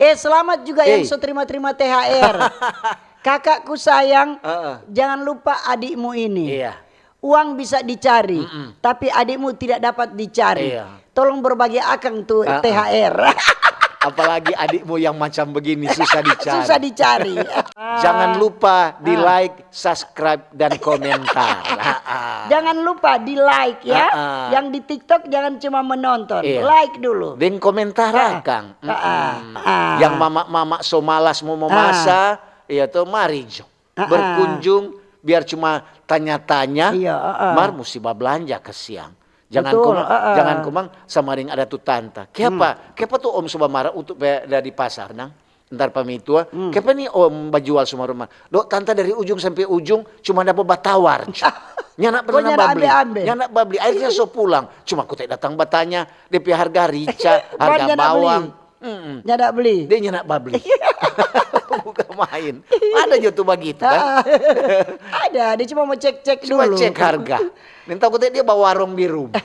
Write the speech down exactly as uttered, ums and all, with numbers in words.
Eh, selamat juga yang so terima-terima T H R. Kakakku sayang, jangan lupa adikmu ini. Iya. Uang bisa dicari, tapi adikmu tidak dapat dicari. Iya. Tolong berbagi akang tu T H R. Apalagi adikmu yang macam begini, susah dicari. Susah dicari. Jangan lupa di like, subscribe, dan komentar. Jangan lupa di like ya. Yang di TikTok jangan cuma menonton, like dulu. Deng komentar akang. Yang mama-mama so malas mo memasak, iya to, mari jo. Berkunjung, biar cuma tanya-tanya, mar musti bablanja kasiang. Jangan kumang, jangan kumang sama deng ada tu tanta. Kiapa? Kiapa tu om so bamara utu pe da di pasar nang? Ntar pamitua, kiapa ni om bajual so mar-mar? Dok, tanta dari ujung sampe ujung cuma dapa batawar. Nyanda pernah babli. Nyanda babli. Akhirnya so pulang. Cuma kote datang batanya, depe harga rica, harga bawang. Nyanda beli. Dia nyanda babli. Bukan main. Ada jo tu bagitu kan? Ada, dia cuma mau cek-cek dulu. Cuma cek harga. Minta kote dia bawa warung di rumah.